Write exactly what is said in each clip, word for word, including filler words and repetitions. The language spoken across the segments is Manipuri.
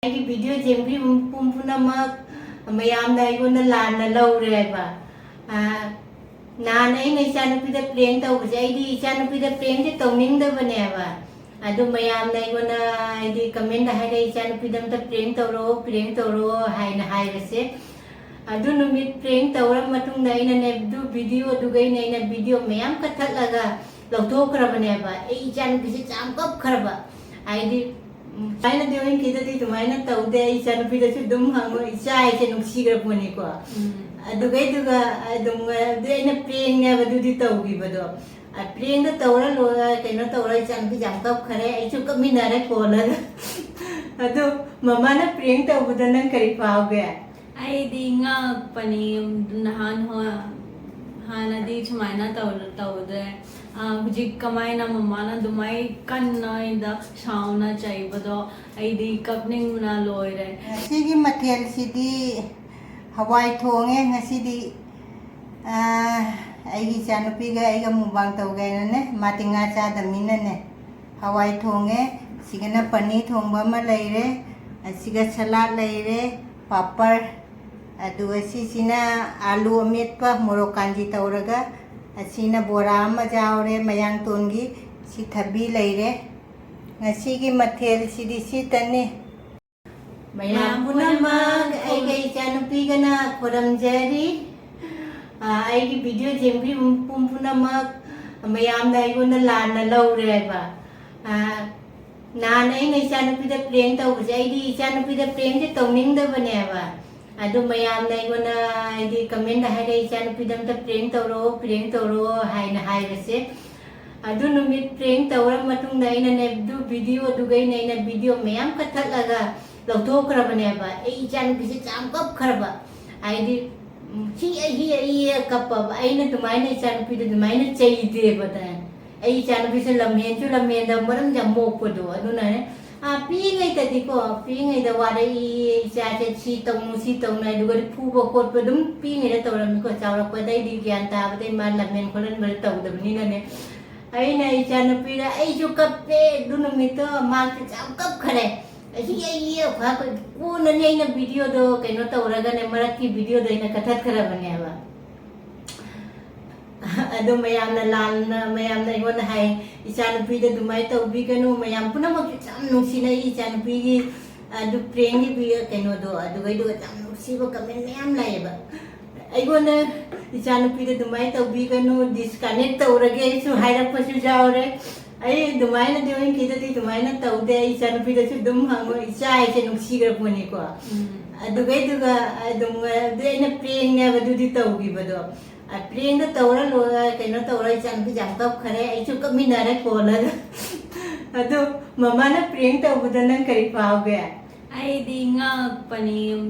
ꯑꯩꯒꯤ ꯚꯤꯗꯤꯑꯣ ꯌꯦꯡꯕꯤꯕ ꯃꯤꯄꯨꯝ ꯄꯨꯝꯅꯃꯛ ꯃꯌꯥꯝꯅ ꯑꯩꯉꯣꯟꯗ ꯂꯥꯟꯅ ꯂꯧꯔꯦ ꯍꯥꯏꯕ꯫ ꯑꯥ, ꯅꯍꯥꯟ ꯑꯩꯅ ꯏꯆꯥꯅꯨꯄꯤꯗ ꯄ꯭ꯔꯦꯡ ꯇꯧꯕꯁꯦ, ꯑꯩꯗꯤ ꯏꯆꯥꯅꯨꯄꯤꯗ ꯄ꯭ꯔꯦꯡꯁꯦ ꯇꯧꯅꯤꯡꯗꯕꯅꯦꯕ꯫ ꯑꯗꯨ ꯃꯌꯥꯝꯅ ꯑꯩꯉꯣꯟꯗ ꯍꯥꯏꯗꯤ ꯀꯃꯦꯟꯗ ꯍꯥꯏꯔꯛꯏ, "ꯏꯆꯥꯅꯨꯄꯤꯗ ꯑꯝꯇ ꯄ꯭ꯔꯦꯡ ꯇꯧꯔꯛꯑꯣ, ꯄ꯭ꯔꯦꯡ ꯇꯧꯔꯛꯑꯣ" ꯍꯥꯏꯅ ꯍꯥꯏꯕꯁꯦ꯫ ꯑꯗꯨ ꯅꯨꯃꯤꯠ ꯄ꯭ꯔꯦꯡ ꯇꯧꯔ ꯃꯇꯨꯡꯗ ꯑꯩꯅꯅꯦ, ꯑꯗꯨ ꯚꯤꯗꯤꯑꯣꯗꯨꯒꯩꯅꯦ ꯑꯩꯅ ꯚꯤꯗꯤꯑꯣ ꯃꯌꯥꯝ ꯀꯛꯊꯠꯂꯒ ꯂꯧꯊꯣꯛꯈ꯭ꯔꯕꯅꯦꯕ꯫ ꯑꯩ ꯏꯆꯥꯅꯨꯄꯤꯁꯦ ꯌꯥꯝ ꯀꯞꯈ꯭ꯔꯕ꯫ ꯍꯥꯏꯗꯤ, ꯎꯝ, ꯁꯨꯃꯥꯏꯅꯗꯤ ꯑꯣꯏꯅꯈꯤꯗꯗꯤ ꯑꯗꯨꯃꯥꯏꯅ ꯇꯧꯗꯦ꯫ ꯑꯩ ꯏꯆꯥꯅꯨꯄꯤꯗꯁꯨ ꯑꯗꯨꯝ ꯍꯪꯉꯣ, ꯏꯆꯥ ꯍꯥꯏꯁꯦ ꯅꯨꯡꯁꯤꯈ꯭ꯔ ꯄꯣꯠꯅꯤꯀꯣ꯫ ꯎꯝ꯫ ꯑꯗꯨꯒꯩꯗꯨꯒ ꯑꯗꯨꯝ, ꯑꯗꯨ ꯑꯩꯅ ꯄ꯭ꯔꯦꯡꯅꯦꯕ ꯑꯗꯨꯗꯤ ꯇꯧꯈꯤꯕꯗꯣ꯫ ꯑ, ꯄ꯭ꯔꯦꯡꯗꯣ ꯇꯧꯔ ꯂꯣꯏꯔ, ꯀꯩꯅꯣ ꯇꯧꯔ, ꯏꯆꯥꯅꯨꯄꯤ ꯌꯥꯝ ꯀꯞꯈꯔꯦ, ꯑꯩꯁꯨ ꯀꯞꯃꯤꯟꯅꯔꯦ ꯀꯣꯜꯂꯒ꯫ ꯑꯗꯣ ꯃꯃꯥꯅ ꯄ꯭ꯔꯦꯡ ꯇꯧꯕꯗ ꯅꯪ ꯀꯔꯤ ꯐꯥꯎꯒꯦ? ꯑꯩꯗꯤ ꯉꯛꯄꯅꯤ꯫ ꯅꯍꯥꯟ ꯍꯣ-, ꯍꯥꯟꯅꯗꯤ ꯁꯨꯃꯥꯏꯅ ꯇꯧ-, ꯇꯧꯗꯦ꯫ ꯑ, ꯍꯧꯖꯤꯛ ꯀꯃꯥꯏꯅ ꯃꯃꯥꯅ ꯑꯗꯨꯃꯥꯏ ꯀꯟꯅ ꯑꯩꯗ ꯁꯥꯎꯅ ꯆꯩꯕꯗꯣ, ꯑꯩꯗꯤ ꯀꯞꯅꯤꯡꯕꯅ ꯂꯣꯏꯔꯦ꯫ ꯉꯁꯤꯒꯤ ꯃꯊꯦꯜꯁꯤꯗꯤ ꯍꯋꯥꯏ ꯊꯣꯡꯉꯦ ꯉꯁꯤꯗꯤ꯫ ꯑ, ꯑꯩꯒꯤ ꯏꯆꯥꯅꯨꯄꯤꯒ ꯑꯩꯒ ꯃꯨꯛꯕꯥꯡ ꯇꯧꯒꯦꯅꯅꯦ, ꯃꯥꯗꯤ ꯉꯥ ꯆꯥꯗꯕꯅꯤꯅꯅꯦ꯫ ꯍꯋꯥꯏ ꯊꯣꯡꯉꯦ, ꯁꯤꯒꯅ ꯄꯅꯤꯔ ꯊꯣꯡꯕ ꯑꯃ ꯂꯩꯔꯦ, ꯑꯁꯤꯒ ꯁꯂꯥꯗ ꯂꯩꯔꯦ, ꯄꯥꯄꯔ, ꯑꯗꯨꯒ ꯁꯤꯁꯤꯅ ꯑꯥꯂꯨ ꯑꯃꯦꯠꯄ, ꯃꯣꯔꯣꯛ ꯀꯥꯟꯖꯤ ꯇꯧꯔꯒ, ꯑꯁꯤꯅ ꯕꯣꯔꯥ ꯑꯃ ꯌꯥꯎꯔꯦ ꯃꯌꯥꯡꯇꯣꯟꯒꯤ, ꯁꯤ ꯊꯕꯤ ꯂꯩꯔꯦ꯫ ꯉꯁꯤꯒꯤ ꯃꯊꯦꯜꯁꯤꯗꯤ ꯁꯤꯇꯅꯤ꯫ ꯃꯌꯥꯝ ꯄꯨꯝꯅꯃꯛ ꯑꯩꯒ ꯏꯆꯥꯅꯨꯄꯤꯒꯅ ꯈꯨꯔꯨꯝꯖꯔꯤ꯫ ꯑ, ꯑꯩꯒꯤ ꯚꯤꯗꯤꯑꯣ ꯌꯦꯡꯕꯤꯕ ꯃꯤꯄꯨꯝ ꯄꯨꯝꯅꯃꯛ ꯃꯌꯥꯝꯅ ꯑꯩꯉꯣꯟꯗ ꯂꯥꯟꯅ ꯂꯧꯔꯦ ꯍꯥꯏꯕ꯫ ꯑ, ꯅꯍꯥꯟ ꯑꯩꯅ ꯏꯆꯥꯅꯨꯄꯤꯗ ꯄ꯭ꯔꯦꯡ ꯇꯧꯕꯁꯦ, ꯑꯩꯗꯤ ꯏꯆꯥꯅꯨꯄꯤꯗ ꯄ꯭ꯔꯦꯡꯁꯦ ꯇꯧꯅꯤꯡꯗꯕꯅꯦꯕ꯫ ꯑꯗꯨ ꯃꯌꯥꯝꯅ ꯑꯩꯉꯣꯟꯗ ꯍꯥꯏꯗꯤ ꯀꯃꯦꯟꯗ ꯍꯥꯏꯔꯛꯏ, "ꯏꯆꯥꯅꯨꯄꯤꯗ ꯑꯝꯇ ꯄ꯭ꯔꯦꯡ ꯇꯧꯔꯛꯑꯣ, ꯄ꯭ꯔꯦꯡ ꯇꯧꯔꯛꯑꯣ" ꯍꯥꯏꯅ ꯍꯥꯏꯕꯁꯦ꯫ ꯑꯗꯨ ꯅꯨꯃꯤꯠ ꯄ꯭ꯔꯦꯡ ꯇꯧꯔ ꯃꯇꯨꯡꯗ ꯑꯩꯅꯅꯦ, ꯑꯗꯨ ꯚꯤꯗꯤꯑꯣꯗꯨꯒꯩꯅꯦ ꯑꯩꯅ ꯚꯤꯗꯤꯑꯣ ꯃꯌꯥꯝ ꯀꯛꯊꯠꯂꯒ ꯂꯧꯊꯣꯛꯈ꯭ꯔꯕꯅꯦꯕ꯫ ꯑꯩ ꯏꯆꯥꯅꯨꯄꯤꯁꯦ ꯌꯥꯝ ꯀꯞꯈ꯭ꯔꯕ꯫ ꯍꯥꯏꯗꯤ, ꯎꯝ, ꯍꯤ ꯑꯩ, ꯍꯤ ꯑꯩ ꯀꯞꯄꯕ꯫ ꯑꯩꯅ ꯑꯗꯨꯃꯥꯏꯅ ꯏꯆꯥꯅꯨꯄꯤꯗꯣ ꯑꯗꯨꯃꯥꯏꯅ ꯆꯩꯗꯦꯕ꯫ ꯑꯩ ꯏꯆꯥꯅꯨꯄꯤꯁꯦ ꯂꯝꯍꯦꯟꯁꯨ ꯂꯝꯍꯦꯟꯗꯕ, ꯃꯔꯝ ꯌꯥꯝ ꯃꯣꯛꯄꯗꯣ꯫ ꯑꯗꯨꯅꯅꯦ, ꯑꯥ, ꯄꯤꯛꯏꯉꯩꯗꯗꯤꯀꯣ, ꯄꯤꯛꯏꯉꯩꯗ ꯋꯥꯔꯛꯏ, "ꯏꯆꯥꯁꯦ ꯁꯤ ꯇꯧꯅꯨ, ꯁꯤ ꯇꯧꯅꯨ" ꯍꯥꯏ, ꯑꯗꯨꯒꯗꯤ ꯐꯨꯕ ꯈꯣꯠꯄ ꯑꯗꯨꯝ ꯄꯤꯛꯏꯉꯩꯗ ꯇꯧꯔꯝꯃꯤꯀꯣ꯫ ꯆꯥꯎꯔꯛꯄꯗꯩꯗꯤ ꯒ꯭ꯌꯥꯟ ꯇꯥꯕꯗꯩ ꯃꯥ ꯂꯝꯍꯦꯟ ꯈꯣꯠꯍꯟꯕꯗ ꯇꯧꯗꯕꯅꯤꯅꯅꯦ꯫ ꯑꯩꯅ ꯏꯆꯥꯅꯨꯄꯤꯗ, ꯑꯩꯁꯨ ꯀꯞꯄꯦ ꯑꯗꯨ ꯅꯨꯃꯤꯠꯇꯣ, ꯃꯥꯁꯨ ꯌꯥꯝ ꯀꯞꯈꯔꯦ꯫ ꯑꯁꯤꯒꯤ ꯑꯩꯒꯤ ꯀꯣꯟꯅꯅꯦ ꯑꯩꯅ ꯚꯤꯗꯤꯑꯣꯗꯣ ꯀꯩꯅꯣ ꯇꯧꯔꯒꯅꯦ, ꯃꯔꯛꯀꯤ ꯚꯤꯗꯤꯑꯣꯗꯣ ꯑꯩꯅ ꯀꯛꯊꯠꯈ꯭ꯔꯕꯅꯦꯕ꯫ ꯑꯗꯣ ꯃꯌꯥꯝꯅ ꯂꯥꯟꯅ, ꯃꯌꯥꯝꯅ ꯑꯩꯉꯣꯟꯗ ꯍꯥꯏ, "ꯏꯆꯥꯅꯨꯄꯤꯗ ꯑꯗꯨꯃꯥꯏꯅ ꯇꯧꯕꯤꯒꯅꯨ", ꯃꯌꯥꯝ ꯄꯨꯝꯅꯃꯛꯁꯨ ꯌꯥꯝ ꯅꯨꯡꯁꯤꯅꯩ ꯏꯆꯥꯅꯨꯄꯤꯒꯤ ꯑꯗꯨ ꯄ꯭ꯔꯦꯡꯒꯤ ꯚꯤ-, ꯀꯩꯅꯣꯗꯣ, ꯑꯗꯨꯒꯩꯗꯨꯒ ꯌꯥꯝ ꯅꯨꯡꯁꯤꯕ ꯀꯃꯦꯟ ꯃꯌꯥꯝ ꯂꯥꯛꯑꯦꯕ꯫ ꯑꯩꯉꯣꯟꯗ "ꯏꯆꯥꯅꯨꯄꯤꯗ ꯑꯗꯨꯃꯥꯏꯅ ꯇꯧꯕꯤꯒꯅꯨ, ꯗꯤꯁꯀꯅꯦꯛ ꯇꯧꯔꯒꯦ" ꯑꯩꯁꯨ ꯍꯥꯏꯔꯛꯄꯁꯨ ꯌꯥꯎꯔꯦ꯫ ꯑꯩ ꯑꯗꯨꯃꯥꯏꯅꯗꯤ ꯑꯣꯏꯅ ꯀꯤꯗꯗꯤ ꯑꯗꯨꯃꯥꯏꯅ ꯇꯧꯗꯦ꯫ ꯑꯩ ꯏꯆꯥꯅꯨꯄꯤꯗꯁꯨ ꯑꯗꯨꯝ ꯍꯪꯉꯣ, ꯏꯆꯥ ꯍꯥꯏꯁꯦ ꯅꯨꯡꯁꯤꯈ꯭ꯔ ꯄꯣꯠꯅꯤꯀꯣ꯫ ꯎꯝ꯫ ꯑꯗꯨꯒꯩꯗꯨꯒ ꯑꯗꯨꯝ, ꯑꯗꯨ ꯑꯩꯅ ꯄ꯭ꯔꯦꯡꯅꯦꯕ ꯑꯗꯨꯗꯤ ꯇꯧꯈꯤꯕꯗꯣ꯫ ꯑ, ꯄ꯭ꯔꯦꯡꯗꯣ ꯇꯧꯔ ꯂꯣꯏꯔ ꯀꯩꯅꯣ ꯇꯧꯔ ꯏꯆꯥꯅꯨꯄꯤꯁꯦ ꯌꯥꯝ ꯀꯞꯈꯔꯦ, ꯑꯩꯁꯨ ꯀꯞꯃꯤꯟꯅꯔꯦ ꯀꯣꯜꯂꯒ꯫ ꯑꯗꯣ ꯃꯃꯥꯅ ꯄ꯭ꯔꯦꯡ ꯇꯧꯕꯗ ꯅꯪ ꯀꯔꯤ ꯐꯥꯎꯒꯦ? ꯑꯩꯗꯤ ꯉꯛꯄꯅꯤ,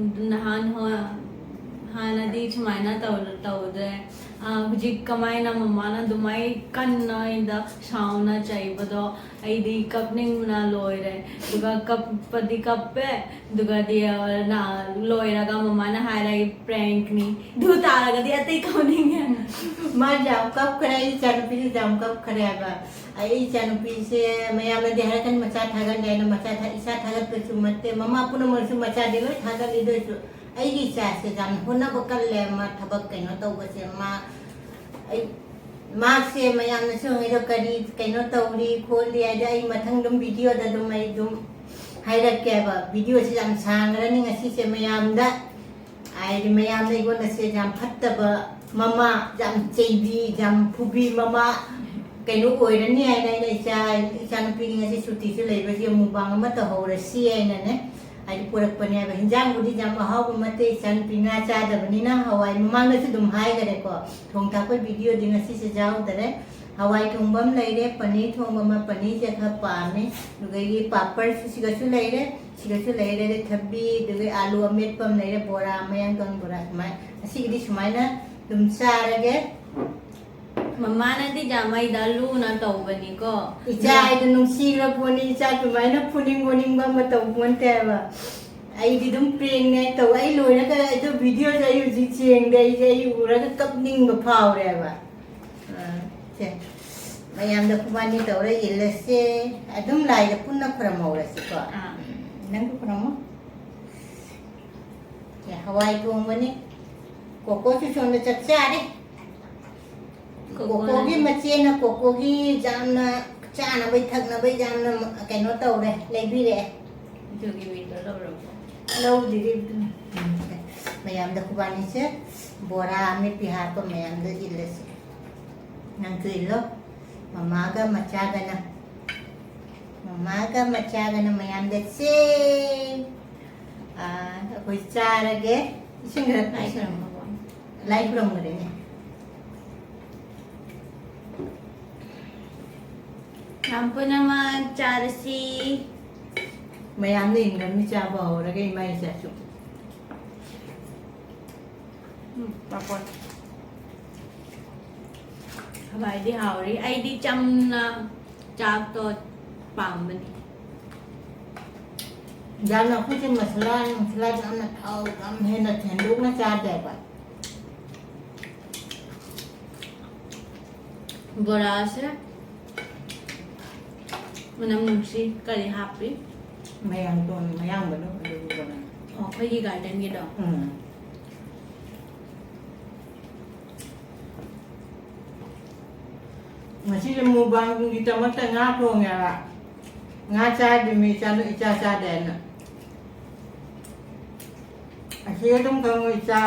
ꯅꯍꯥꯟ ꯍꯣ-, ꯍꯥꯟꯅꯗꯤ ꯁꯨꯃꯥꯏꯅ ꯇꯧ-, ꯇꯧꯗ꯭ꯔꯦ꯫ ꯑ, ꯍꯧꯖꯤꯛ ꯀꯃꯥꯏꯅ ꯃꯃꯥꯅ ꯑꯗꯨꯃꯥꯏ ꯀꯟꯅ ꯑꯩꯗ ꯁꯥꯎꯅ ꯆꯩꯕꯗꯣ, ꯑꯩꯗꯤ ꯀꯞꯅꯤꯡꯕꯅ ꯂꯣꯏꯔꯦ꯫ ꯑꯗꯨꯒ ꯀꯞꯄꯗꯤ ꯀꯞꯄꯦ, ꯑꯗꯨꯒꯗꯤ, ꯑ, ꯅ-, ꯂꯣꯏꯔꯒ ꯃꯃꯥꯅ ꯍꯥꯏꯔꯦ, "ꯑꯩ ꯄ꯭ꯔꯦꯡꯅꯤ"꯫ ꯑꯗꯨ ꯇꯥꯔꯒꯗꯤ ꯑꯇꯩ ꯀꯞꯅꯤꯡꯉꯦ꯫ ꯃꯥꯁꯦ ꯌꯥꯝ ꯀꯞꯈ꯭ꯔꯦ, ꯑꯩ ꯏꯆꯥꯅꯨꯄꯤꯁꯦ ꯌꯥꯝ ꯀꯞꯈ꯭ꯔꯦ ꯍꯥꯏꯕ꯫ ꯑꯩ ꯏꯆꯥꯅꯨꯄꯤꯁꯦ ꯃꯌꯥꯝꯅꯗꯤ ꯍꯥꯏꯔꯛꯀꯅꯤ, "ꯃꯆꯥ ꯊꯥꯒꯠꯂꯦ" ꯍꯥꯏꯅ꯫ ꯃꯆꯥ ꯊꯥ-, ꯏꯆꯥ ꯊꯥꯒꯠꯄꯁꯨ ꯅꯠꯇꯦ, ꯃꯃꯥ ꯄꯨꯝꯅꯃꯛꯁꯨ ꯃꯆꯥꯗꯤ ꯂꯣꯏ ꯊꯥꯒꯠꯂꯤ꯫ ꯑꯗꯨ ꯑꯣꯏꯔꯁꯨ ꯑꯩꯒꯤ ꯏꯆꯥꯁꯦ ꯌꯥꯝ ꯍꯣꯠꯅꯕ ꯀꯜꯂꯦ꯫ ꯃꯥ ꯊꯕꯛ ꯀꯩꯅꯣ ꯇꯧꯕꯁꯦ, ꯃꯥ, ꯑꯩ, ꯃꯥꯁꯦ ꯃꯌꯥꯝꯅꯁꯨ ꯍꯪꯉꯤꯗꯣ, "ꯀꯔꯤ ꯀꯩꯅꯣ ꯇꯧꯔꯤ ꯈꯣꯠꯂꯤ?" ꯍꯥꯏꯗꯤ ꯑꯩ ꯃꯊꯪ ꯑꯗꯨꯝ ꯚꯤꯗꯤꯑꯣꯗ ꯑꯗꯨꯝ ꯑꯩ ꯑꯗꯨꯝ ꯍꯥꯏꯔꯛꯀꯦꯕ꯫ ꯚꯤꯗꯤꯑꯣꯁꯦ ꯌꯥꯝ ꯁꯥꯡꯈ꯭ꯔꯅꯤ ꯉꯁꯤꯁꯦ ꯃꯌꯥꯝꯗ꯫ ꯍꯥꯏꯗꯤ ꯃꯌꯥꯝꯅ ꯑꯩꯉꯣꯟꯗꯁꯦ ꯌꯥꯝ ꯐꯠꯇꯕ ꯃꯃꯥ, ꯌꯥꯝ ꯆꯩꯕꯤ, ꯌꯥꯝ ꯐꯨꯕꯤ ꯃꯃꯥ ꯀꯩꯅꯣ ꯑꯣꯏꯔꯅꯤ ꯍꯥꯏꯅ ꯑꯩꯅ ꯏꯆꯥ, ꯏꯆꯥꯅꯨꯄꯤꯒꯤ ꯉꯁꯤ ꯁꯨꯇꯤꯁꯨ ꯂꯩꯕꯒꯤ ꯃꯨꯛꯕꯥꯡ ꯑꯃ ꯇꯧꯍꯧꯔꯁꯤ ꯍꯥꯏꯅꯅꯦ꯫ ꯍꯥꯏꯗꯤ ꯄꯨꯔꯛꯄꯅꯦꯕ꯫ ꯍꯤꯟꯖꯥꯡꯕꯨꯗꯤ ꯌꯥꯝ ꯑꯍꯥꯎꯕ ꯅꯠꯇꯦ, ꯏꯆꯥꯅꯨꯄꯤ ꯉꯥ ꯆꯥꯗꯕꯅꯤꯅ꯫ ꯍꯋꯥꯏ ꯃꯃꯥꯡꯗꯁꯨ ꯑꯗꯨꯝ ꯍꯥꯏꯈꯔꯦꯀꯣ, ꯊꯣꯡ ꯊꯥꯛꯄꯒꯤ ꯚꯤꯗꯤꯑꯣꯗꯤ ꯉꯁꯤꯁꯦ ꯌꯥꯎꯗꯔꯦ꯫ ꯍꯋꯥꯏ ꯊꯣꯡꯕ ꯑꯃ ꯂꯩꯔꯦ, ꯄꯅꯤꯔ ꯊꯣꯡꯕ ꯑꯃ, ꯄꯅꯤꯔꯁꯦ ꯈꯔ ꯄꯥꯝꯃꯤ, ꯑꯗꯨꯗꯒꯤ ꯄꯥꯄꯔꯁꯨ ꯁꯤꯒꯁꯨ ꯂꯩꯔꯦ, ꯁꯤꯒꯁꯨ ꯂꯩꯔꯦ, ꯑꯗꯩ ꯊꯕꯤ, ꯑꯗꯨꯗꯒꯤ ꯑꯥꯂꯨ ꯑꯃꯦꯠꯄ ꯑꯃ ꯂꯩꯔꯦ, ꯕꯣꯔꯥ, ꯃꯌꯥꯡꯇꯣꯟ ꯕꯣꯔꯥ, ꯁꯨꯃꯥꯏꯅ ꯉꯁꯤꯒꯤꯗꯤ ꯁꯨꯃꯥꯏꯅ ꯑꯗꯨꯝ ꯆꯥꯔꯒꯦ꯫ ꯃꯃꯥꯅꯗꯤ ꯌꯥꯝ ꯑꯩꯗ ꯂꯨꯅ ꯇꯧꯕꯅꯤꯀꯣ꯫ ꯏꯆꯥ ꯍꯥꯏꯗꯣ ꯅꯨꯡꯁꯤꯈ꯭ꯔ ꯄꯣꯠꯅꯤ, ꯏꯆꯥ ꯑꯗꯨꯃꯥꯏꯅ ꯐꯨꯅꯤꯡ ꯈꯣꯠꯅꯤꯡꯕ ꯑꯃ ꯇꯧ ꯄꯣꯟꯇꯦꯕ꯫ ꯑꯩꯗꯤ ꯑꯗꯨꯝ ꯄ꯭ꯔꯦꯡꯅꯦ ꯇꯧ, ꯑꯩ ꯂꯣꯏꯔꯒ ꯑꯩꯗꯣ ꯚꯤꯗꯤꯑꯣꯁꯦ ꯑꯩ ꯍꯧꯖꯤꯛ ꯆꯦꯡꯗꯦ, ꯑꯩꯁꯦ ꯑꯩ ꯎꯔꯒ ꯀꯞꯅꯤꯡꯕ ꯐꯥꯎꯔꯦꯕ꯫ ꯑꯥ, ꯁꯦ, ꯃꯌꯥꯝꯗ ꯈꯨꯕꯥꯅꯤ ꯇꯧꯔ ꯏꯜꯂꯁꯦ, ꯑꯗꯨꯝ ꯂꯥꯏꯗ ꯄꯨꯟꯅ ꯈꯨꯔꯝꯍꯧꯔꯁꯤꯀꯣ꯫ ꯑꯥ꯫ ꯎꯝ, ꯅꯪꯁꯨ ꯈꯨꯔꯨꯝꯃꯣ꯫ ꯁꯦ, ꯍꯋꯥꯏ ꯊꯣꯡꯕꯅꯤ꯫ ꯀꯣꯀꯣꯁꯨ ꯁꯣꯝꯗ ꯆꯥꯛ ꯆꯥꯔꯦ꯫ ꯀꯣꯀꯣꯒꯤ ꯃꯆꯦꯅ ꯀꯣꯀꯣꯒꯤ ꯌꯥꯝꯅ ꯆꯥꯅꯕꯩ ꯊꯛꯅꯕꯩ ꯌꯥꯝꯅ ꯀꯩꯅꯣ ꯇꯧꯔꯦ, ꯂꯩꯕꯤꯔꯛꯑꯦ꯫ ꯑꯗꯨꯒꯤ ꯃꯤꯗꯣ ꯂꯧꯔꯕꯣ? ꯂꯧꯗ꯭ꯔꯤ꯫ ꯎꯝ꯫ ꯃꯌꯥꯝꯗ ꯈꯨꯕꯥꯅꯤꯁꯦ ꯕꯣꯔꯥ ꯑꯃꯦꯠꯄꯤ ꯍꯥꯞꯄ ꯃꯌꯥꯝꯗ ꯏꯜꯂꯁꯤ꯫ ꯅꯪꯁꯨ ꯏꯜꯂꯣ꯫ ꯃꯃꯥꯒ ꯃꯆꯥꯒꯅ, ꯃꯃꯥꯒ ꯃꯆꯥꯒꯅ ꯃꯌꯥꯝꯗ ꯆꯦ꯫ ꯑꯥ, ꯑꯩꯈꯣꯏ ꯆꯥꯔꯒꯦ꯫ ꯏꯁꯤꯡ ꯈꯔ ꯂꯥꯏ ꯄꯤꯁꯤꯜꯂꯝꯃꯣ꯫ ꯈꯨꯔꯨꯝꯃꯕꯣ? ꯂꯥꯏ ꯈꯨꯔꯨꯝꯈ꯭ꯔꯦꯅꯦ꯫ ꯌꯥꯝ ꯄꯨꯝꯅꯃꯛ ꯆꯥꯔꯁꯤ꯫ ꯃꯌꯥꯝꯅ ꯏꯟꯈ꯭ꯔꯕꯅꯤ ꯆꯥꯕ ꯍꯧꯔꯒ ꯏꯃꯥ ꯏꯆꯥꯁꯨ꯫ ꯎꯝ, ꯄꯥꯄꯣꯔ꯫ ꯍꯋꯥꯏꯗꯤ ꯍꯥꯎꯔꯤ꯫ ꯑꯩꯗꯤ ꯆꯝꯅ ꯆꯥꯛꯇꯣ ꯄꯥꯝꯕꯅꯤ꯫ ꯌꯥꯝꯅ ꯑꯩꯈꯣꯏꯁꯦ ꯃꯁꯂꯥ ꯅꯨꯡꯁꯂꯥ ꯌꯥꯝꯅ ꯊꯥꯎ ꯌꯥꯝ ꯍꯦꯟꯅ ꯍꯦꯟꯗꯣꯛꯅ ꯆꯥꯗꯦꯕ꯫ ꯕꯣꯔꯥꯁꯦ ꯃꯅꯝ ꯅꯨꯡꯁꯤ꯫ ꯀꯔꯤ ꯍꯥꯞꯄꯤ? ꯃꯌꯥꯡꯇꯣꯟ ꯃꯌꯥꯡꯕꯗꯣ ꯑꯗꯨꯒꯤ ꯕꯣꯔꯥ꯫ ꯑꯣ, ꯑꯩꯈꯣꯏꯒꯤ ꯒꯥꯔꯗꯦꯟꯒꯤꯗꯣ? ꯎꯝ꯫ ꯉꯁꯤꯁꯦ ꯃꯨꯛꯕꯥꯡꯒꯤꯗꯃꯛꯇ ꯉꯥ ꯊꯣꯡꯉꯦꯕ꯫ ꯉꯥ ꯆꯥꯗ꯭ꯔꯤ ꯃꯤ ꯏꯆꯥ, ꯏꯆꯥ ꯆꯥꯗꯦꯅ꯫ ꯑꯁꯤ ꯑꯗꯨꯝ ꯈꯪꯉꯨ ꯏꯆꯥ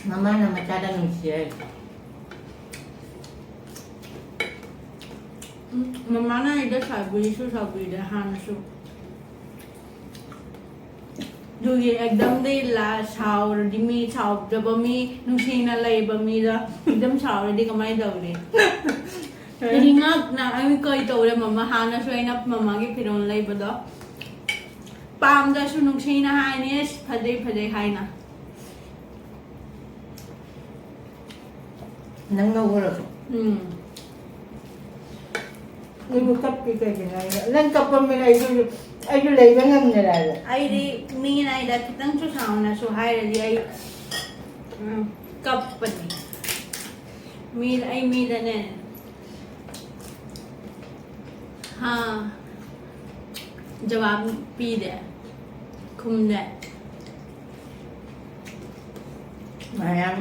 ꯃꯃꯥꯅ ꯃꯆꯥꯗ ꯅꯨꯡꯁꯤ ꯍꯥꯏꯁꯦ꯫ ꯎꯝ, ꯃꯃꯥꯅ ꯑꯩꯗ ꯁꯥꯎꯕꯤꯁꯨ ꯁꯥꯎꯕꯤꯗꯦ ꯍꯥꯟꯅꯁꯨ꯫ ꯑꯗꯨꯒꯤ ꯑꯦꯛꯗꯝꯗꯤ ꯂꯥ-, ꯁꯥꯎꯔꯗꯤ ꯃꯤ ꯁꯥꯎꯗꯕ ꯃꯤ, ꯅꯨꯡꯁꯤꯅ ꯂꯩꯕ ꯃꯤꯗ ꯑꯦꯛꯗꯝ ꯁꯥꯎꯔꯗꯤ ꯀꯃꯥꯏꯅ ꯇꯧꯅꯤ? ꯑꯩꯗꯤ ꯉꯛꯅ, ꯑꯩ ꯀꯩ ꯇꯧꯔꯦ ꯃꯃꯥ? ꯍꯥꯟꯅꯁꯨ ꯑꯩꯅ ꯃꯃꯥꯒꯤ ꯐꯤꯔꯣꯜ ꯂꯩꯕꯗꯣ ꯄꯥꯝꯗ꯭ꯔꯁꯨ ꯅꯨꯡꯁꯤꯅ ꯍꯥꯏꯅꯤ, "ꯑꯁ, ꯐꯖꯩ, ꯐꯖꯩ" ꯍꯥꯏꯅ꯫ ꯅꯪ ꯅꯧꯕꯔꯣ? ꯎꯝ꯫ ꯅꯪꯕꯨ ꯀꯞꯄꯤ ꯀꯩꯒꯤꯅꯣ ꯍꯥꯏꯔꯒ, ꯅꯪ ꯀꯞꯄꯝꯃꯤꯅ ꯑꯩꯁꯨ, ꯑꯩꯁꯨ ꯂꯩꯕ ꯉꯝꯗꯔꯦ ꯍꯥꯏꯕ꯫ ꯑꯩꯗꯤ ꯃꯤꯅ ꯑꯩꯗ ꯈꯤꯇꯪꯁꯨ ꯁꯥꯎꯅꯁꯨ ꯍꯥꯏꯔꯗꯤ ꯑꯩ, ꯎꯝ, ꯀꯞꯄꯅꯤ꯫ ꯃꯤ, ꯑꯩ ꯃꯤꯗꯅꯦ, ꯍꯥ, ꯖꯋꯥꯕ ꯄꯤꯗꯦ, ꯈꯨꯝꯗꯦ꯫ ꯃꯌꯥꯝ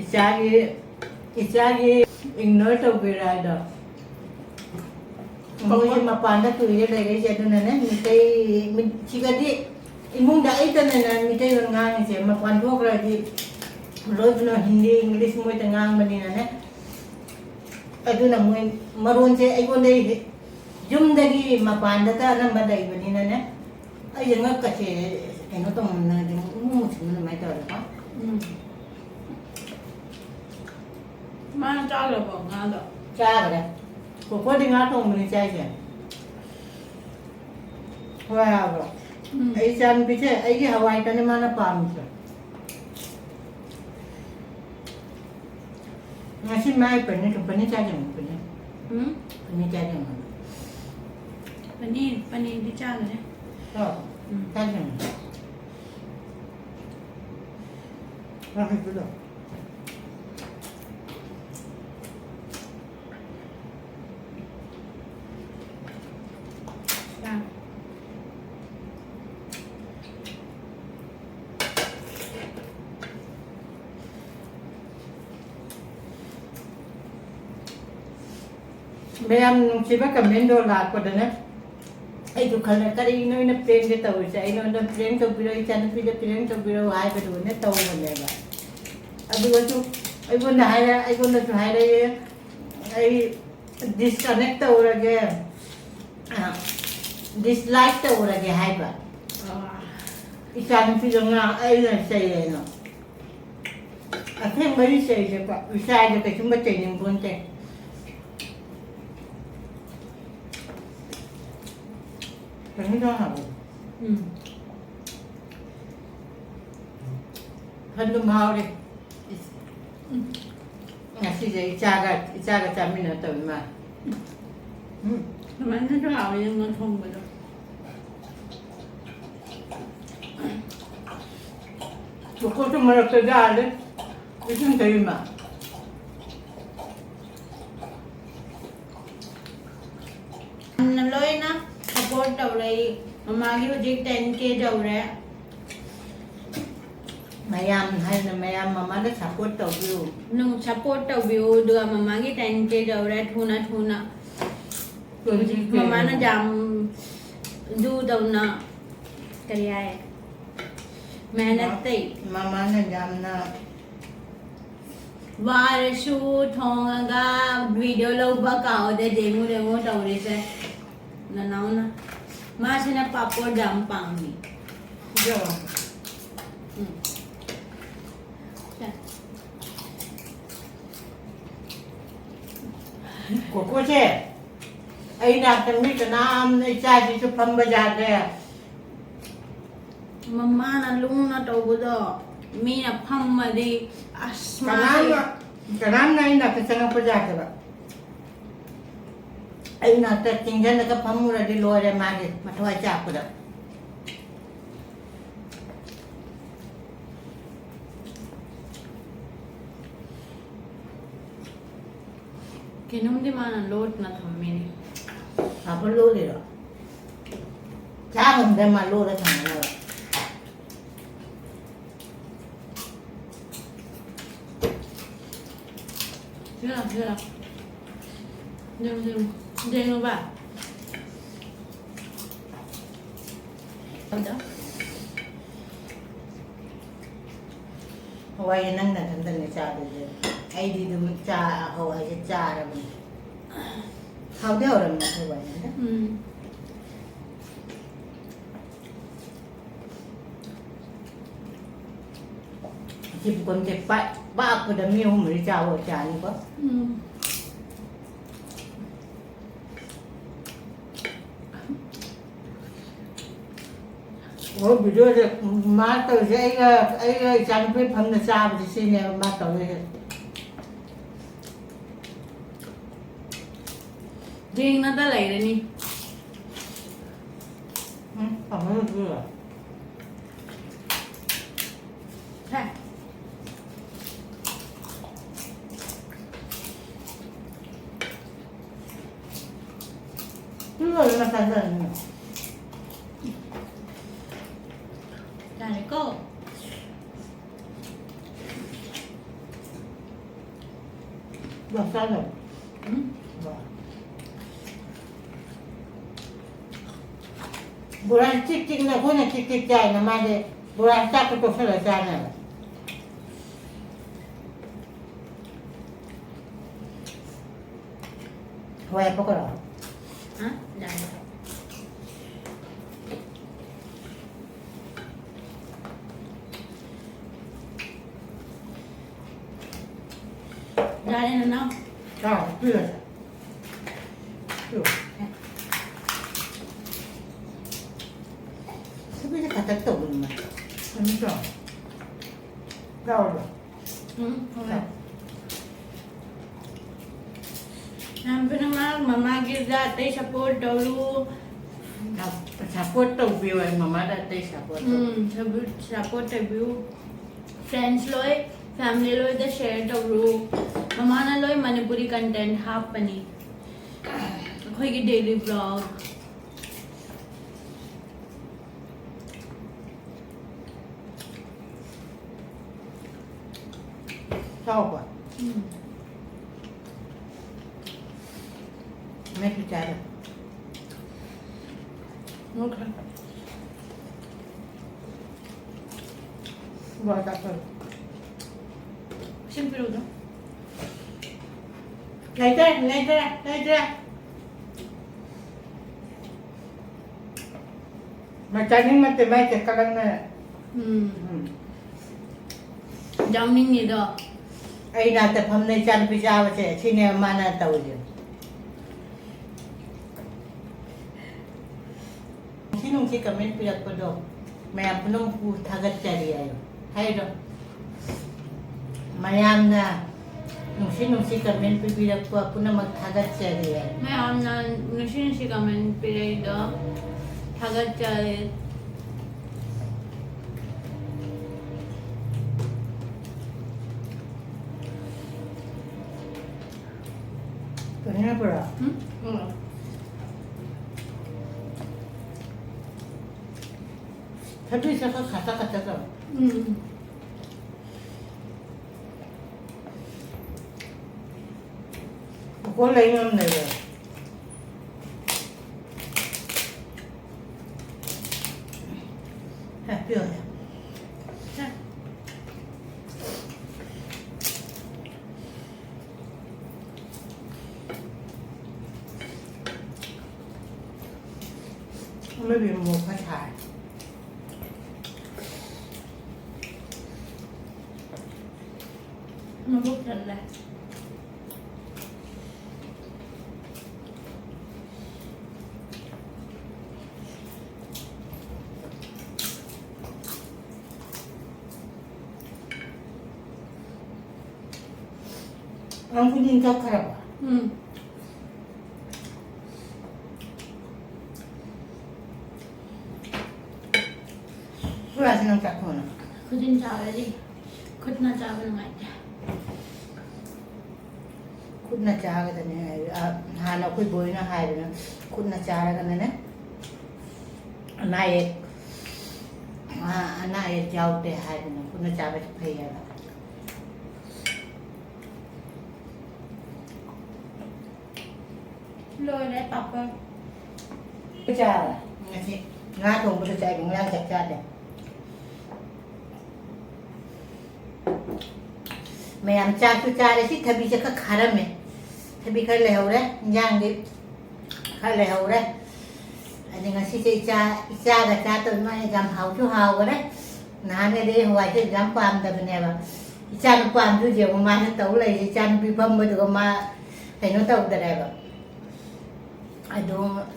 ꯏꯆꯥꯒꯤ, ꯏꯆꯥꯒꯤ ignore ꯇꯧꯕꯤꯔ ꯍꯥꯏꯗꯣ꯫ ꯃꯣꯏꯁꯦ ꯃꯄꯥꯟꯗ ꯀꯨꯏꯔꯦ ꯂꯩꯔꯛꯏꯁꯦ, ꯑꯗꯨꯅꯅꯦ ꯃꯤꯇꯩ, ꯃꯤ-, ꯁꯤꯒꯗꯤ ꯏꯃꯨꯡꯗ ꯑꯩꯇꯅꯅꯦ ꯃꯤꯇꯩꯂꯣꯟ ꯉꯥꯡꯉꯤꯁꯦ, ꯃꯄꯥꯟ ꯊꯣꯛꯈ꯭ꯔꯗꯤ ꯂꯣꯏꯅ ꯍꯤꯟꯗꯤ, ꯏꯪꯂꯤꯁ ꯃꯣꯏꯗ ꯉꯥꯡꯕꯅꯤꯅꯅꯦ꯫ ꯑꯗꯨꯅ ꯃꯣꯏ ꯃꯔꯣꯟꯁꯦ ꯑꯩꯉꯣꯟꯗ ꯍꯦꯛ ꯌꯨꯝꯗꯒꯤ ꯃꯄꯥꯟꯗꯇ ꯑꯅꯝꯕ ꯂꯩꯕꯅꯤꯅꯅꯦ, ꯑꯩꯁꯦ ꯉꯛꯀꯁꯦ ꯀꯩꯅꯣ ꯇꯧꯃꯟꯗꯅ ꯑꯗꯨꯝ ꯏꯃꯨꯡ ꯃꯅꯨꯡ ꯑꯗꯨꯃꯥꯏꯅ ꯇꯧꯔꯦꯀꯣ꯫ ꯎꯝ꯫ ꯃꯥꯅ ꯆꯥꯗ꯭ꯔꯕꯣ ꯉꯥꯗꯣ? ꯆꯥꯈ꯭ꯔꯦ꯫ ꯀꯣꯀꯣꯗꯤ ꯉꯥ ꯊꯣꯡꯕꯅꯤ ꯆꯥꯏꯁꯦ꯫ ꯍꯋꯥꯏ ꯍꯥꯎꯕ꯭ꯔꯣ? ꯎꯝ꯫ ꯑꯩ ꯏꯆꯥꯅꯨꯄꯤꯁꯦ ꯑꯩꯒꯤ ꯍꯋꯥꯏꯇꯅꯤ ꯃꯥꯅ ꯄꯥꯝꯃꯤꯁꯦ꯫ ꯉꯁꯤ ꯃꯥꯏ ꯄꯅꯤꯔ, ꯄꯅꯤꯔ ꯆꯥꯖꯦ, ꯄꯅꯤꯔ꯫ ꯎꯝ? ꯄꯅꯤꯔ ꯆꯥꯖꯦ꯫ ꯄꯅꯤꯔ, ꯄꯅꯤꯔꯗꯤ ꯆꯥꯈ꯭ꯔꯦ꯫ ꯆꯥꯎ꯫ ꯎꯝ꯫ ꯆꯥꯖꯦ꯫ ꯉꯥ ꯍꯩꯕꯗꯣ꯫ ꯃꯌꯥꯝ ꯅꯨꯡꯁꯤꯕ comment ꯗꯣ ꯂꯥꯛꯄꯗꯅꯦ, ꯑꯩꯁꯨ ꯈꯜꯂꯦ, "ꯀꯔꯤꯅꯣ ꯑꯩꯅ prank ꯁꯦ ꯇꯧꯔꯤꯁꯦ? ꯑꯩꯉꯣꯟꯗ prank ꯇꯧꯕꯤꯔꯣ, ꯏꯆꯥꯅꯨꯄꯤꯗ prank ꯇꯧꯕꯤꯔꯣ" ꯍꯥꯏꯕꯗꯨꯅꯦ ꯇꯧꯕꯅꯦꯕ꯫ ꯑꯗꯨꯒꯁꯨ ꯑꯩꯉꯣꯟꯗ ꯍꯥꯏꯔ-, ꯑꯩꯉꯣꯟꯗꯁꯨ ꯍꯥꯏꯔꯛꯑꯦ, "ꯑꯩ disconnect ꯇꯧꯔꯒꯦ, ꯑ, dislike ꯇꯧꯔꯒꯦ" ꯍꯥꯏꯕ꯫ ꯑꯥ꯫ ꯏꯆꯥꯅꯨꯄꯤꯗꯣ ꯉꯥ-, ꯑꯩꯅ ꯆꯩꯌꯦꯅ꯫ ꯑꯁꯦꯡꯕꯩ ꯆꯩꯗꯦꯀꯣ, ꯏꯆꯥꯗ ꯀꯩꯁꯨꯝꯕ ꯆꯩꯅꯤꯡꯄꯣꯟꯇꯦ꯫ ꯀꯩꯅꯣ ꯇꯧ ꯍꯥꯏꯕ? ꯎꯝ꯫ ꯍꯟꯗꯨꯝ ꯍꯥꯎꯔꯦ꯫ ꯎꯝ꯫ ꯉꯁꯤꯁꯦ ꯏꯆꯥꯒ, ꯏꯆꯥꯒ ꯆꯥꯃꯤꯟꯅ ꯇꯧꯔꯤ ꯃꯥ꯫ ꯎꯝ꯫ ꯑꯗꯨꯃꯥꯏꯅꯁꯨ ꯍꯥꯎꯋꯦ ꯅꯪꯅ ꯊꯣꯡꯕꯗꯣ꯫ ꯃꯀꯣꯛꯇ ꯃꯔꯛꯇ ꯌꯥꯜꯂꯦ꯫ ꯏꯁꯤꯡ ꯊꯩ ꯃꯥ꯫ ꯌꯥꯝꯅ ꯂꯣꯏꯅ support ꯇꯧꯔꯛꯏ, ꯃꯃꯥꯒꯤ ꯍꯧꯖꯤꯛ ten K ꯌꯧꯔꯦ꯫ ꯃꯌꯥꯝ ꯍꯥꯏꯅ ꯃꯌꯥꯝ ꯃꯃꯥꯗ support ꯇꯧꯕꯤꯌꯨ꯫ ꯅꯨꯡ support ꯇꯧꯕꯤꯌꯨ, ꯑꯗꯨꯒ ꯃꯃꯥꯒꯤ ten K ꯌꯧꯔꯦ ꯊꯨꯅ ꯊꯨꯅ꯫ ꯍꯧꯖꯤꯛ ꯃꯃꯥꯅ ꯌꯥꯝ ꯑꯗꯨ ꯇꯧꯅ ꯀꯔꯤ ꯍꯥꯏ? ꯃꯦꯍꯅꯠ ꯇꯧ꯫ ꯃꯃꯥꯅ ꯌꯥꯝꯅ ꯋꯥꯔꯁꯨ ꯊꯣꯡꯉꯒ video ꯂꯧꯕ ꯀꯥꯎꯗꯦ꯫ ꯌꯦꯡꯉꯨ ꯌꯦꯡꯉꯨ ꯇꯧꯔꯤꯁꯦ꯫ ꯅꯅꯥꯎꯅ ꯃꯥꯁꯤꯅ ꯄꯥꯄꯣꯔ ꯌꯥꯝ ꯄꯥꯝꯃꯤ꯫ ꯌꯣ꯫ ꯎꯝ꯫ ꯁꯦ꯫ ꯀꯣꯀꯣꯁꯦ, ꯑꯩ ꯅꯥꯛꯇ ꯃꯤ ꯀꯅꯥꯝꯅ ꯏꯆꯥꯁꯤꯁꯨ ꯐꯝꯕ ꯌꯥꯗ꯭ꯔꯦ꯫ ꯃꯃꯥꯅ ꯂꯨꯅ ꯇꯧꯕꯗꯣ ꯃꯤꯅ ꯐꯝꯃꯗꯤ ꯑꯁ ꯃꯥꯁꯦ ꯀꯅꯥꯝꯅ, ꯀꯅꯥꯝꯅ ꯑꯩ ꯅꯥꯛꯇ ꯆꯪꯉꯛꯄ ꯌꯥꯗꯕ꯫ ꯑꯩ ꯅꯥꯛꯇ ꯆꯤꯡꯁꯤꯜꯂꯒ ꯐꯝꯃꯨꯔꯗꯤ ꯂꯣꯏꯔꯦ ꯃꯥꯒꯤ ꯃꯊ꯭ꯋꯥꯏ ꯆꯥꯛꯄꯗ꯫ ꯀꯩꯅꯣꯝꯗꯤ ꯃꯥꯅ ꯂꯣꯠꯅ ꯊꯝꯃꯤꯅꯦ꯫ ꯄꯥꯐꯣꯔ ꯂꯣꯜꯂꯤꯔꯣ? ꯆꯥ ꯉꯝꯗ꯭ꯔꯦ ꯃꯥ ꯂꯣꯜꯂ ꯊꯝꯃꯒ꯫ Sir, sir. ꯌꯦꯡꯉꯨ, ꯌꯦꯡꯉꯨ꯫ ꯌꯦꯡꯉꯨꯕ꯫ ꯑꯗꯣ꯫ ꯍꯋꯥꯏꯁꯦ ꯅꯪ ꯅꯊꯟꯇꯅꯦ ꯆꯥꯗꯣꯏꯁꯦ꯫ ꯑꯩꯗꯤ ꯑꯗꯨꯝ ꯆꯥ-, ꯍꯋꯥꯏꯁꯦ ꯆꯥꯔꯕꯅꯦ꯫ ꯍꯥꯎꯗꯤ ꯍꯥꯎꯔꯝꯃꯦ ꯍꯋꯥꯏꯁꯦ꯫ ꯎꯝ꯫ ꯁꯤ ꯄꯨꯈꯝꯁꯦ ꯄꯥꯛ-, ꯄꯥꯛꯄꯗ ꯃꯤ ꯑꯍꯨꯝ ꯃꯔꯤ ꯆꯥꯕ ꯑꯣꯏꯔꯁꯨ ꯌꯥꯅꯤꯀꯣ꯫ ꯎꯝ꯫ ꯑꯣ, videoꯁꯦ ꯃꯥ ꯇꯧꯔꯤꯁꯦ ꯑꯩꯒ, ꯑꯩꯒ ꯏꯆꯥꯅꯨꯄꯤ ꯐꯝꯅ ꯆꯥꯕꯁꯦ ꯁꯤꯅꯦꯕ ꯃꯥ ꯇꯧꯔꯤꯁꯦ꯫ ꯌꯦꯡꯅꯗ ꯂꯩꯔꯅꯤ꯫ ꯎꯝ, ꯐꯝꯃꯒ ꯁꯤꯔꯣ? ꯁꯦ꯫ ꯁꯤ ꯂꯣꯏꯔꯒ ꯆꯥꯖꯔꯅꯤ꯫ ꯌꯥꯔꯦꯀꯣ? ꯃꯁꯥꯅ꯫ ꯎꯝ? ꯕꯣꯔꯥ ꯆꯤꯛ ꯆꯤꯛꯅ ꯑꯩꯈꯣꯏꯅ ꯆꯤꯛ ꯆꯤꯛ ꯆꯥꯏꯅ ꯃꯥꯗꯤ ꯕꯣꯔꯥ ꯆꯥꯛꯀ ꯇꯣꯠꯁꯜꯂ ꯆꯥꯅꯦꯕ꯫ ꯍꯋꯥꯏ ꯍꯥꯞꯄꯛꯀꯔꯣ? ꯍꯥ? ꯌꯥꯔꯦ꯫ ꯌꯥꯔꯦ, ꯅꯅꯥꯎ꯫ ꯆꯥꯎ, ꯄꯤꯔꯁꯦ꯫ ꯄꯤꯔꯣ꯫ ꯁꯤꯕꯨꯗꯤ ꯈꯇꯛ ꯇꯧꯕꯅꯤ ꯃꯥ꯫ ꯀꯩꯅꯣ ꯇꯧ꯫ ꯆꯥꯎꯔꯕ? ꯎꯝ, ꯍꯣꯏ꯫ ꯌꯥꯝ ꯊꯨꯅ ꯉꯥꯡ, ꯃꯃꯥꯒꯤ ꯑꯇꯩ support ꯇꯧꯔꯨ꯫ ꯁꯞꯄꯣꯔꯠ ꯇꯧꯕꯤꯌꯣ, ꯑꯩ ꯃꯃꯥꯗ ꯑꯇꯩ ꯁꯞꯄꯣꯔꯠ ꯇꯧ꯫ ꯎꯝ, support, support ꯇꯧꯕꯤꯌꯨ꯫ Friends ꯂꯣꯏ, family ꯂꯣꯏꯗ share ꯇꯧꯔꯨ꯫ ꯃꯃꯥꯅ ꯂꯣꯏ ꯃꯅꯤꯄꯨꯔꯤ content ꯍꯥꯞꯄꯅꯤ꯫ ꯑꯩꯈꯣꯏꯒꯤ daily vlog꯫ ꯆꯥꯎꯕ꯫ ꯎꯝ꯫ ꯃꯦꯠꯄꯤ ꯆꯥꯔꯦ꯫ Okay꯫ ꯕꯣꯔꯥ ꯆꯥꯊꯣꯛ꯫ ꯏꯁꯤꯡ ꯄꯤꯔꯨꯗꯣ꯫ ꯂꯩꯇ꯭ꯔꯦ, ꯂꯩꯇ꯭ꯔꯦ, ꯂꯩꯇ꯭ꯔꯦ꯫ ꯃꯥ ꯆꯥꯅꯤꯡꯕ ꯅꯠꯇꯦ, ꯃꯥꯏꯁꯦ ꯀꯂꯛꯅ꯫ ꯎꯝ꯫ ꯎꯝ꯫ ꯌꯥꯎꯅꯤꯡꯉꯤꯗꯣ꯫ ꯑꯩ ꯅꯥꯛꯇ ꯐꯝꯅ ꯏꯆꯥꯅꯨꯄꯤ ꯆꯥꯕꯁꯦ, ꯁꯤꯅꯦꯕ ꯃꯥꯅ ꯇꯧꯔꯤꯁꯦ꯫ ꯅꯨꯡꯁꯤ ꯅꯨꯡꯁꯤ comment ꯄꯤꯔꯛꯄꯗꯣ ꯃꯌꯥꯝ ꯄꯨꯝꯅꯃꯛꯄꯨ ꯊꯥꯒꯠꯆꯔꯤ ꯍꯥꯏꯌꯣ꯫ ꯍꯥꯏꯔꯣ꯫ ꯃꯌꯥꯝꯅ ꯅꯨꯡꯁꯤ ꯅꯨꯡꯁꯤ comment ꯄꯤꯕꯤꯔꯛꯄ ꯄꯨꯝꯅꯃꯛ ꯊꯥꯒꯠꯆꯔꯤ ꯍꯥꯏꯌꯣ꯫ ꯃꯌꯥꯝꯅ ꯅꯨꯡꯁꯤ ꯅꯨꯡꯁꯤ comment ꯄꯤꯔꯛꯏꯗꯣ ꯊꯥꯒꯠꯆꯔꯤ꯫ ꯀꯩꯅꯣ ꯄꯨꯔꯥ꯫ ꯎꯝ? ꯎꯝ꯫ ꯊꯕꯤꯁꯦ ꯈꯔ ꯈꯥꯇꯛ ꯈꯥꯇꯛ ꯇꯧꯋꯦ꯫ ꯎꯝ꯫ ꯀꯣꯀꯣ ꯂꯩ ꯉꯝꯗꯦꯕ꯫ ꯍꯦ, ꯄꯤꯌꯣ, ꯍꯦ꯫ ꯁꯦ꯫ ꯑꯃ ꯕꯦꯝꯕꯨ ꯈꯔ ꯁꯥꯏ꯫ ꯃꯕꯨꯛ ꯊꯜꯂꯦ꯫ ꯅꯪ ꯈꯨꯖꯤꯟ ꯀꯛꯈ꯭ꯔꯕ? ꯎꯝ꯫ ꯁꯨꯔꯥꯁꯤ ꯅꯪ ꯆꯥꯊꯣꯛꯑꯣ ꯅꯪ꯫ ꯈꯨꯖꯤꯟ ꯆꯥꯕꯗꯤ ꯈꯨꯠꯅ ꯆꯥꯕ ꯅꯨꯡꯉꯥꯏꯇꯦ꯫ ꯈꯨꯠꯅ ꯆꯥꯒꯗꯕꯅꯦ ꯍꯥꯏ-, ꯑ, ꯍꯥꯟꯅ ꯑꯩꯈꯣꯏ ꯕꯣꯏꯅ ꯍꯥꯏꯗꯅ ꯈꯨꯠꯅ ꯆꯥꯔꯒꯅꯅꯦ ꯑꯅꯥ ꯑꯌꯦꯛ, ꯑ, ꯑꯅꯥ ꯑꯌꯦꯛ ꯌꯥꯎꯗꯦ ꯍꯥꯏꯗꯅ ꯈꯨꯠꯅ ꯆꯥꯕꯁꯦ ꯐꯩ ꯍꯥꯏꯕ꯫ ꯂꯣꯏꯔꯦ ꯄꯥꯄꯔ꯫ ꯆꯥꯔꯦ꯫ ꯉꯁꯤ ꯉꯥ ꯊꯣꯡꯕꯗ ꯆꯥꯏ, ꯉꯔꯥꯡ ꯆꯥꯛ ꯆꯥꯗꯦ꯫ ꯃꯌꯥꯝ ꯆꯥꯛꯁꯨ ꯆꯥꯔꯦ꯫ ꯁꯤ ꯊꯕꯤꯁꯦ ꯈꯔ ꯈꯥꯔꯝꯃꯦ꯫ ꯊꯕꯤ ꯈꯔ ꯂꯩꯍꯧꯔꯦ꯫ ꯏꯟꯖꯥꯡꯗꯤ ꯈꯔ ꯂꯩꯍꯧꯔꯦ꯫ ꯑꯗꯩ ꯉꯁꯤꯁꯦ ꯏꯆꯥ, ꯏꯆꯥꯒ ꯆꯥ ꯇꯧꯔꯤ ꯃꯥꯅ ꯌꯥꯝ ꯍꯥꯎꯁꯨ ꯍꯥꯎꯈꯔꯦ꯫ ꯅꯍꯥꯟꯒꯗꯤ ꯑꯩ ꯍꯋꯥꯏꯁꯦ ꯌꯥꯝ ꯄꯥꯝꯗꯕꯅꯦꯕ꯫ ꯏꯆꯥ ꯅꯨꯄꯥ ꯑꯃꯁꯨ ꯌꯦꯡꯉꯨ ꯃꯥꯅ ꯇꯧ ꯂꯩꯔꯤꯁꯦ꯫ ꯏꯆꯥ ꯅꯨꯄꯤ ꯐꯝꯕꯗꯨꯒ ꯃꯥ ꯀꯩꯅꯣ ꯇꯧꯗꯔꯦꯕ꯫ ꯑꯗꯣ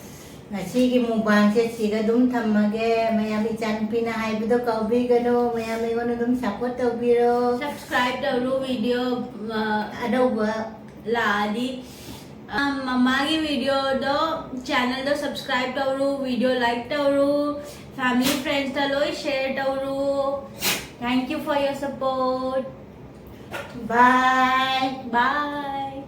ꯉꯁꯤꯒꯤ ꯃꯨꯛꯕꯥꯡꯁꯦ ꯁꯤꯗ ꯑꯗꯨꯝ ꯊꯝꯃꯒꯦ꯫ ꯃꯌꯥꯝ ꯏꯆꯥꯅꯨꯄꯤꯅ ꯍꯥꯏꯕꯗꯣ ꯀꯥꯎꯕꯤꯒꯅꯨ꯫ ꯃꯌꯥꯝ ꯑꯩꯉꯣꯟꯗ ꯑꯗꯨꯝ support ꯇꯧꯕꯤꯔꯣ꯫ Subscribe ꯇꯧꯔꯣ, video, ꯑ, ꯑꯅꯧꯕ ꯂꯥꯛꯑꯗꯤ꯫ ꯑ, ꯃꯃꯥꯒꯤ videoꯗꯣ, channelꯗꯣ subscribe ꯇꯧꯔꯣ, video like ꯇꯧꯔꯣ, family friendsꯇ ꯂꯣꯏ share ꯇꯧꯔꯣ꯫ Thank you for your support. Bye. Bye.